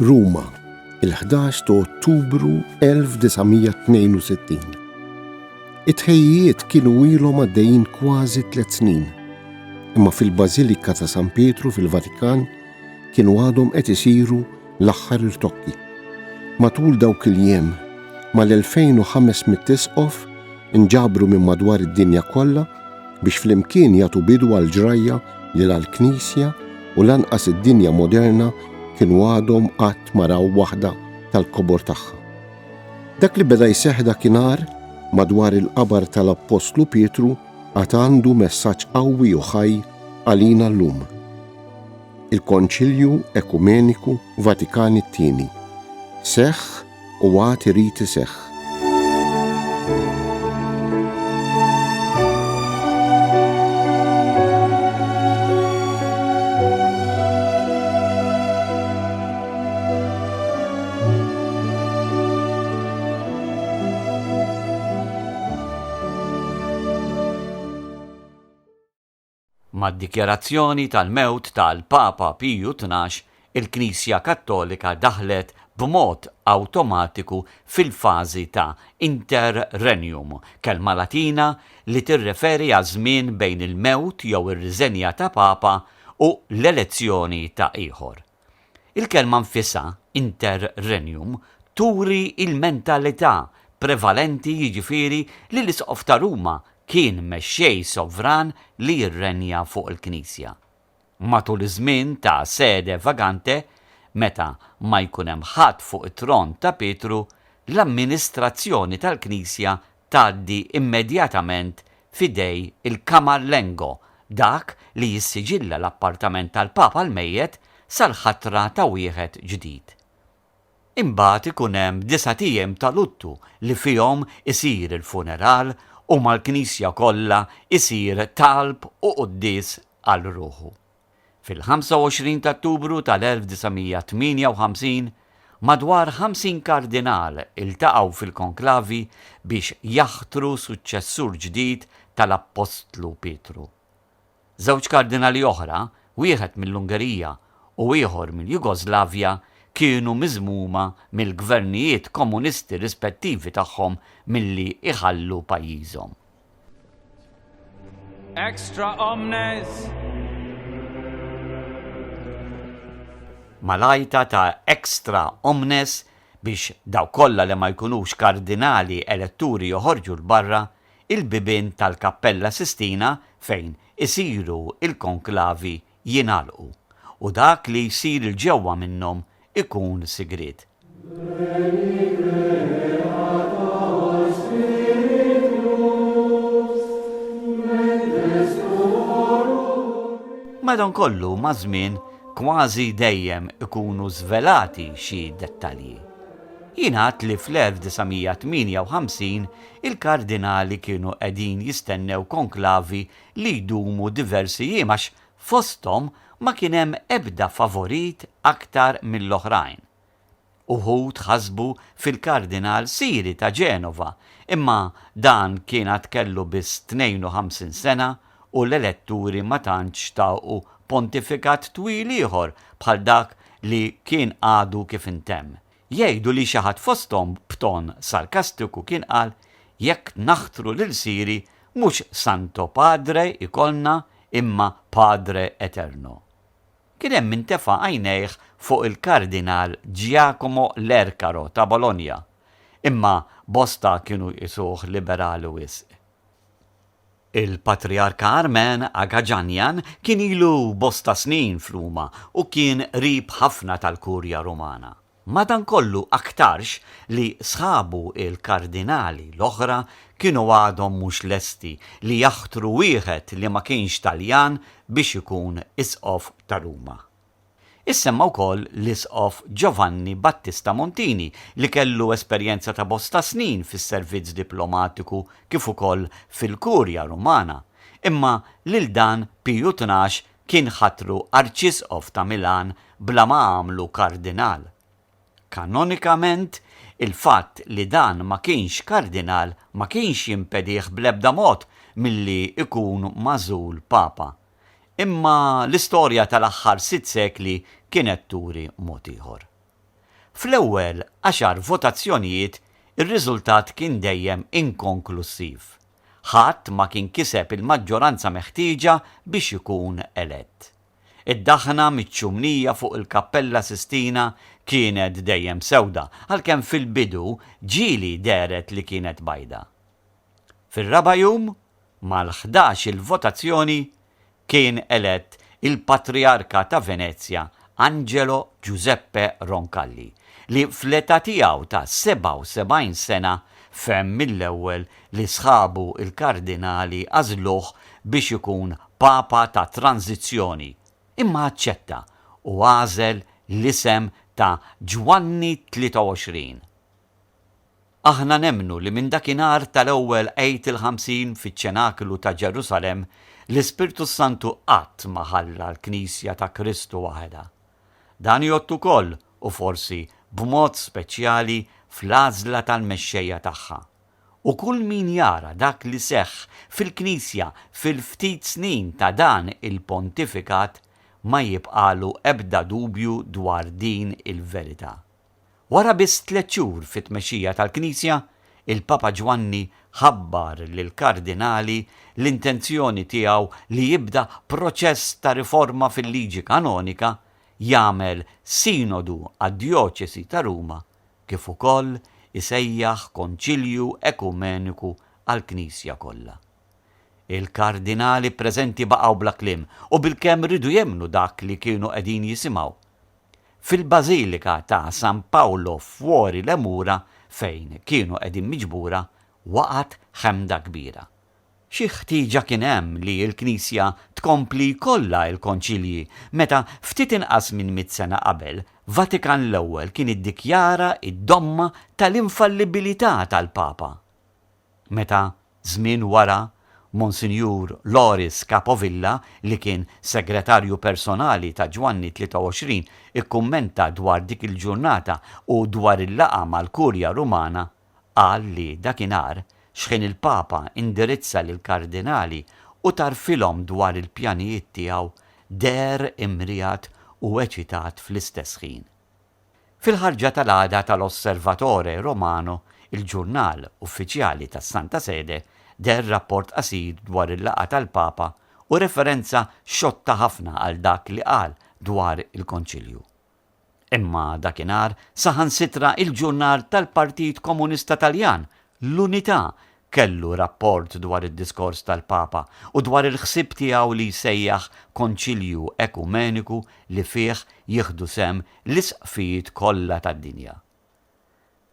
Ruma, il-11 ta' Ottubru 1962. It-tħejjijiet kienu ilhom għaddejjin kważi tliet snin, imma fil-Bażilika ta' San Pietru fil-Vatikan kienu għadhom qed isiru l-aħħar irtokki. Matul dawk il-jiem, mal-2500 isqof inġabru minn madwar id-dinja kollha biex flimkien jagħtu bidu għal ġrajja li la l-Knisja u lanqas id-dinja moderna kienu għadhom qatt ma raw waħda tal-kobor tagħha. Dak li beda jseħħ dakinhar madwar il-qabar tal-Appostlu Pietru għad għandu messaġġ qawwi u ħaj għalina llum. Il-Konċilju Ekumeniku Vatikan it-Tieni seħħ u għad irid iseħħ. Mad-dikjarazzjoni tal-mewt tal-Papa Piju 12, il-Knisja Kattolika daħlet b'mod awtomatiku fil-fażi ta' interregnum, kelma Latina li tirreferi għaż-żmien bejn il-mewt jew ir-riżenja ta' Papa u l-elezzjoni ta' ieħor. Il-kelma nfisha, interregnum, turi l-mentalità prevalenti jiġifieri li l-Isqof ta' Ruma kien mexxej sovran li jirrenja fuq il-Knisja. Matul iż-żmien ta' sede vagante, meta ma jkun hemm ħadd fuq it-tron ta' Pietru, l-amministrazzjoni tal-Knisja tgħaddi immedjatament f'idej il-Camarlengo, dak li jissiġilla l-appartament tal-Papa l-mejjet sal-ħatra ta' wieħed ġdid. Imbagħad ikun hemm disat ijiem ta' luttu li fihom isir il-funeral u mal-knisja kollha isir talb u quddies għal ruħu. Fil-25 ta' Ottubru tal-1958, madwar 50 kardinal iltaqgħu fil-konklavi biex jaħtru suċċessur ġdid tal-Appostlu Pietru. Żewġ kardinali oħra, wieħed mill-Ungerija u ieħor mill-Jugoslavja, kienu miżmuma mill-gvernijiet komunisti rispettivi tagħhom milli jħallu pajjiżhom. Extra omnes! Mal-għajta ta' Extra omnes biex dawk kollha li ma jkunux kardinali eletturi joħorġu 'l barra, il-bibien tal-Kappella Sistina fejn isiru l-konklavi jingħalqu u dak li jsir 'il ġewwa minnhom ikun sigriet. Madankollu maż-żmien kważi dejjem ikunu żvelati xi dettalji. Jingħad li fl-1958 il-kardinali kienu qegħdin jistennew konklavi li jdumu diversi jiem għax fosthom ma kien hemm ebda favorit aktar mill-oħrajn. Uħud ħasbu fil-Kardinal Siri ta' Ġenova, imma dan kien għad kellu biss 52 sena u l-eletturi ma tantx xtaqu pontifikat twil ieħor bħal dak li kien għadu kif intemm. Jgħidu li xi ħadd fosthom b'ton sarkastiku kien qal jekk naħtru lil Siri mhux Santo Padre jkollna imma Padre Eterno. Kien hemm min tefa' għajnejh fuq il-Kardinal Giacomo Lercaro ta' Bologna, imma bosta kienu jqisuh liberali wisq. Il-Patrijarka Armen Agaġanjan kien ilu bosta snin f'Ruma u kien qrib ħafna tal-Kurja Rumana. Madankollu aktarx li sħabu l-kardinali l-oħra kienu għadhom mhux lesti li jaħtru wieħed li ma kienx Taljan biex ikun Isqof ta' Ruma. Issemma wkoll l-Isqof Giovanni Battista Montini li kellu esperjenza ta' bosta snin fis-servizz diplomatiku kif ukoll fil-Kurja Rumana, imma lil dan Piju 12 kien ħatru Arċisqof ta' Milan bla ma għamlu kardinal. Kanonikament, il-fatt li dan ma kienx kardinal ma kienx jimpedih bl-ebda mod milli jkun magħżul Papa. Imma l-istorja tal-aħħar sitt sekli kienet turi mod ieħor. Fl-ewwel għaxar votazzjonijiet ir-riżultat kien dejjem inkonklussiv. Ħadd ma kien kiseb il-maġġoranza meħtieġa biex ikun elett. Id-daħna miċ-ċumnija fuq il-Kappella Sistina kienet dejjem sewda, għalkemm fil-bidu ġieli dehret li kienet bajda. Fir-raba' jum, mal-ħdax-il votazzjoni, kien elett il-Patrijarka ta' Venezja Angelo Giuseppe Roncalli, li fl-età tiegħu ta' 77 sena fehem mill-ewwel li sħabu l-kardinali għażluh biex ikun Papa ta' tranżizzjoni, imma aċċetta u għażel l-isem ta' Ġwanni 23. Aħna nemmnu li minn dakinhar tal-ewwel Għid il-Ħamsin fiċ-Ċenaklu ta' Ġerusalemm, l-Ispirtu s-Santu qatt ma ħalla l-Knisja ta' Kristu waħedha. Dan jgħodd ukoll, u forsi b'mod speċjali, fl-għażla tal-mexxejja tagħha. U kull min jara dak li seħħ fil-Knisja fil-ftit snin ta' dan il-pontifikat ma jibqagħlu ebda dubju dwar din il-verità. Wara biss tlett xhur fit-tmexxija tal-Knisja, il-Papa Ġwanni ħabbar lill-kardinali l-intenzjoni tiegħu li jibda proċess ta' riforma fil-liġi kanonika, jagħmel sinodu għad-djoċesi ta' Ruma kif ukoll isejjaħ konċilju ekumeniku għall-Knisja kollha. Il-kardinali preżenti baqgħu bla kliem u bilkemm riedu jemmnu dak li kienu qegħdin jisimgħu. Fil-Bażilika ta' San Paolo fuori le mura fejn kienu qegħdin miġbura waqgħet ħemda kbira. Xi ħtieġa kien hemm li l-Knisja tkompli jkollha l-konċilji meta ftit inqas minn mitt sena qabel Vatikan l-Ewwel kien iddikjara d-domma tal-infallibilità tal-Papa? Meta, żmien wara, Monsinjur Loris Capovilla, li kien segretarju personali ta' Ġwanni 23 ikkummenta dwar dik il-ġurnata u dwar il-laqgħa mal-Kurja Rumana, qal li dakinhar, x'ħin il-Papa indirizza lill-kardinali u tgħarrfilhom dwar il-pjanijiet tiegħu, deher imriegħed u eċitat fl-istess ħin. Fil-ħarġa tal-għada tal-Osservatore Romano, il-ġurnal uffiċjali tas-Santa Sede, deher rapport qasir dwar il-laqgħa tal-Papa u referenza xotta ħafna għal dak li qal dwar il-Konċilju. Imma dakinhar saħansitra il-ġurnal tal-Partit Komunista Taljan, L'Unità, kellu rapport dwar id-diskors tal-Papa u dwar il-ħsieb tiegħu li jsejjaħ Konċilju Ekumeniku li fih jieħdu sehem l-isqfijiet kollha tad-dinja.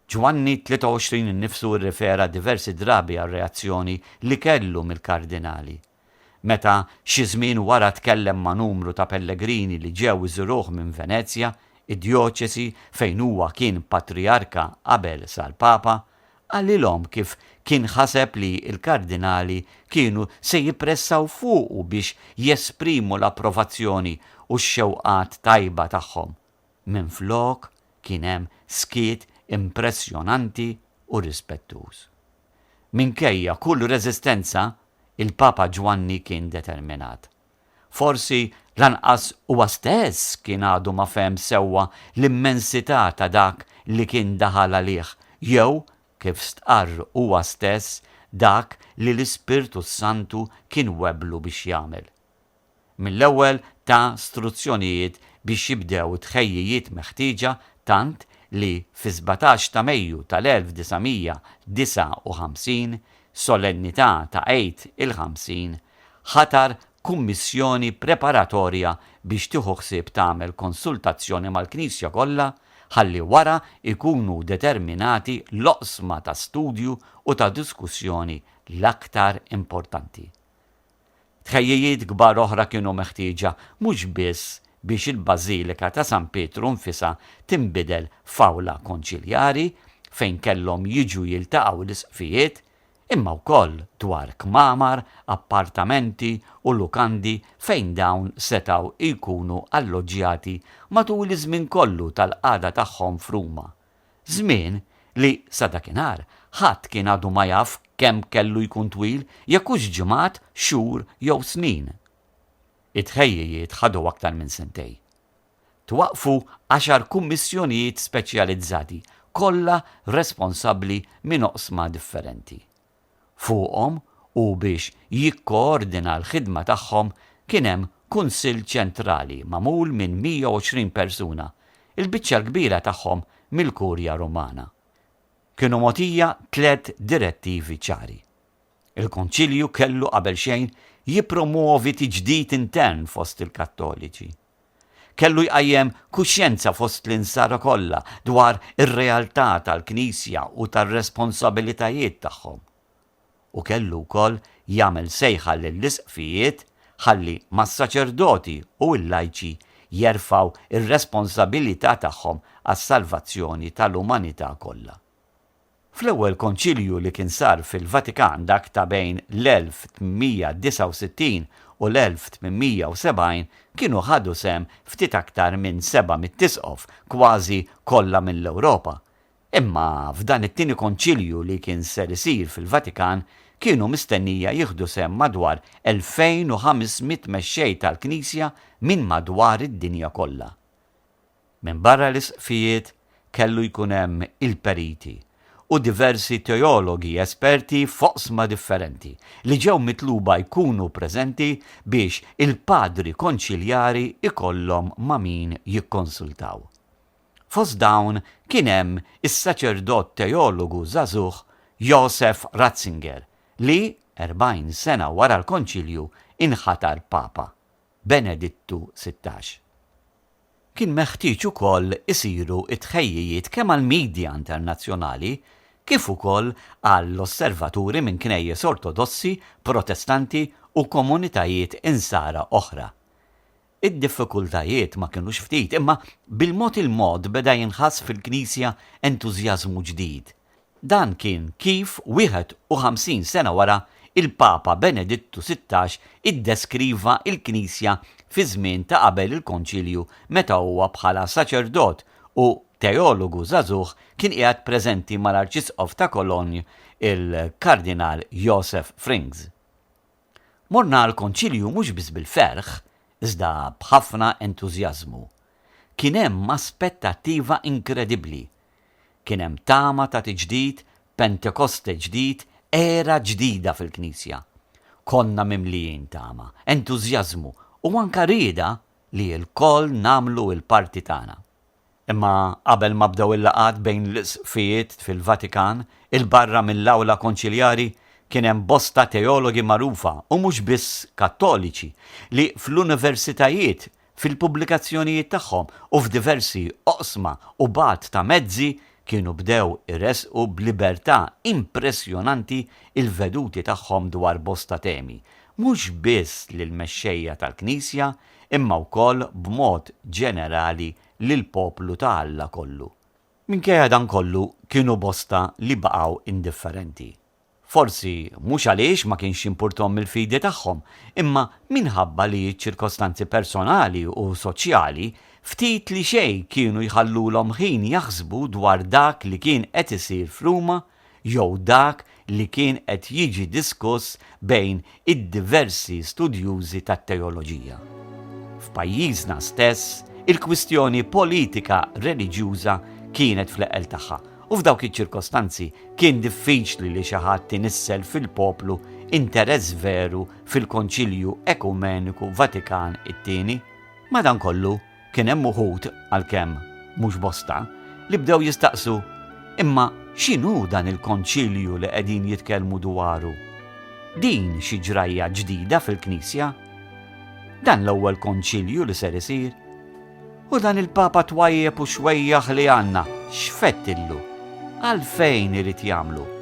Ġwanni 23 innifsu rrifera diversi drabi għar-reazzjoni li kellu mill-kardinali. Meta xi żmien wara tkellem ma' numru ta' pellegrini li ġew iżuruh minn Venezja, id-djoċesi fejn huwa kien patrijarka qabel sar Papa, qalilhom kif kien ħaseb li l-kardinali kienu se jippressaw fuqu biex jesprimu l-approvazzjoni u x-xewqat tajba tagħhom. Minflok kien hemm skiet impressjonanti u rispettuż. Minkejja kull reżistenza, il-Papa Ġwanni kien determinat. Forsi lanqas huwa stess kien għadu ma fehem sewwa l-immensità ta' dak li kien daħal għalih jew, kif stqarr huwa stess, dak li l-Ispirtu s-Santu kien webblu biex jagħmel. Mill-ewwel ta struzzjonijiet biex jibdew it-tħejjijiet meħtieġa tant li fis-17 ta' Mejju tal-1959, solennità ta' Għid il-Ħamsin, ħatar kummissjoni preparatorja biex tieħu ħsieb tagħmel konsultazzjoni mal-Knisja kollha ħalli wara jkunu determinati l-oqsma ta' studju u ta' diskussjoni l-aktar importanti. Tħejjijiet kbar oħra kienu meħtieġa mhux biss biex il-Bażilika ta' San Pietru nfisha tinbidel f'awla konċiljari fejn kellhom jiġu jiltaqgħu l-isqfijiet, imma wkoll dwar kmamar, appartamenti u lukandi fejn dawn setgħu jkunu alloġġjati matul iż-żmien kollu tal-qagħda tagħhom f'Ruma. Żmien li sa dakinhar ħadd kien għadu ma jaf kemm kellu jkun twil, jekk hux ġimgħat, xhur jew snin. It-tħejjijiet ħadu aktar minn sentejn. Twaqqfu għaxar kummissjonijiet speċjalizzati, kollha responsabbli minn oqsma differenti. Fuqhom u biex jikkoordina l-ħidma tagħhom kien hemm Kunsill Ċentrali magħmul minn 120 persuna, il-biċċa l-kbira tagħhom mill-Kurja Rumana. Kienu mogħtija tlett direttivi ċari. Il-Konċilju kellu qabelxejn jippromwovi tiġdid intern fost il-Kattoliċi. Kellu jqajjem kuxjenza fost l-Insara kollha dwar ir-realtà tal-Knisja u tar-responsabilitajiet tagħhom. U kellu wkoll jagħmel sejħa lill-isqfijiet ħalli mas-saċerdoti u l-lajċi jerfgħu r-responsabilità tagħhom għas-salvazzjoni tal-umanità kollha. Fl-ewwel konċilju li kien sar fil-Vatikan dak ta' bejn l-1869 u l-1870 kienu ħadu sehem ftit aktar minn 700 isqof, kważi kollha mill-Ewropa. Imma f'dan it-tieni konċilju li kien ser isir fil-Vatikan kienu mistennija jieħdu sehem madwar 2500 mexxej tal-Knisja minn madwar id-dinja kollha. Minbarra l-isqfijiet kellu jkun hemm il-periti u diversi teologi esperti f'oqsma differenti li ġew mitluba jkunu preżenti biex il-padri konċiljari jkollhom ma' min jikkonsultaw. Fost dawn kien hemm is-saċerdot teologu żagħżugħ Josef Ratzinger li, 40 sena wara l-Konċilju, inħatar Papa. Benedittu 16. Kien meħtieġ ukoll isiru t-tħejjijiet kemm għall-media internazzjonali kif ukoll għall-osservaturi minn knejjes Ortodossi, Protestanti u komunitajiet Insara oħra. Id-diffikultajiet ma kinux ftit, imma bil-mod il-mod beda jinħass fil-Knisja entużjażmu ġdid. Dan kien kif, 51 sena wara, il-Papa Benedittu 16 iddeskriva l-Knisja fiż-żmien ta' qabel il-Konċilju meta huwa bħala saċerdot u teologu żagħżugħ kien qiegħed preżenti mal-Arċisqof ta' Cologne il-Kardinal Josef Frings. Morna għall-Konċilju mhux biss bil-ferħ, iżda b'ħafna entużjażmu. Kien hemm aspettattiva inkredibbli. Kien hemm tama ta' tiġdid, Pentekoste ġdid, era ġdida fil-Knisja. Konna mimlijin tama, entużjażmu u anke rieda li lkoll nagħmlu l-parti tagħna. Imma qabel ma bdew il-laqgħat bejn l-isqfijiet fil-Vatikan, 'il barra mill-awla konċiljari, kien hemm bosta teologi magħrufa, u mhux biss Kattoliċi, li fl-universitajiet, fil-pubblikazzjonijiet tagħhom u f'diversi oqsma u b'għadd ta' mezzi kienu bdew iressqu b'libertà impressjonanti l-veduti tagħhom dwar bosta temi, mhux biss lill-mexxejja tal-Knisja imma wkoll b'mod ġenerali lill-poplu ta' Alla kollu. Minkejja dan kollu kienu bosta li baqgħu indifferenti. Forsi mhux għaliex ma kienx jimpurthom mill-fidi tagħhom, imma minħabba li ċ-ċirkostanzi personali u soċjali ftit li xejn kienu jħallulhom ħin jaħsbu dwar dak li kien qed isir f'Ruma jew dak li kien qed jiġi diskuss bejn id-diversi studjużi tat-teoloġija. F'pajjiżna stess, il-kwistjoni politika reliġjuża kienet fl-eqqel tagħha u f'dawk iċ-ċirkostanzi kien diffiċli li xi ħadd inissel fil-poplu interess veru fil-Konċilju Ekumeniku Vatikan it-Tieni. Madankollu, kien hemm uħud, għalkemm mhux bosta, li bdew jistaqsu, Imma x'inhu dan il-konċilju li qegħdin jitkellmu dwaru? Din xi ġrajja ġdida fil-Knisja? Dan l-ewwel konċilju li ser isir? U dan il-Papa twajjeb u xwejjaħ li għandna, x'fettillu? Għalfejn irid jagħmlu?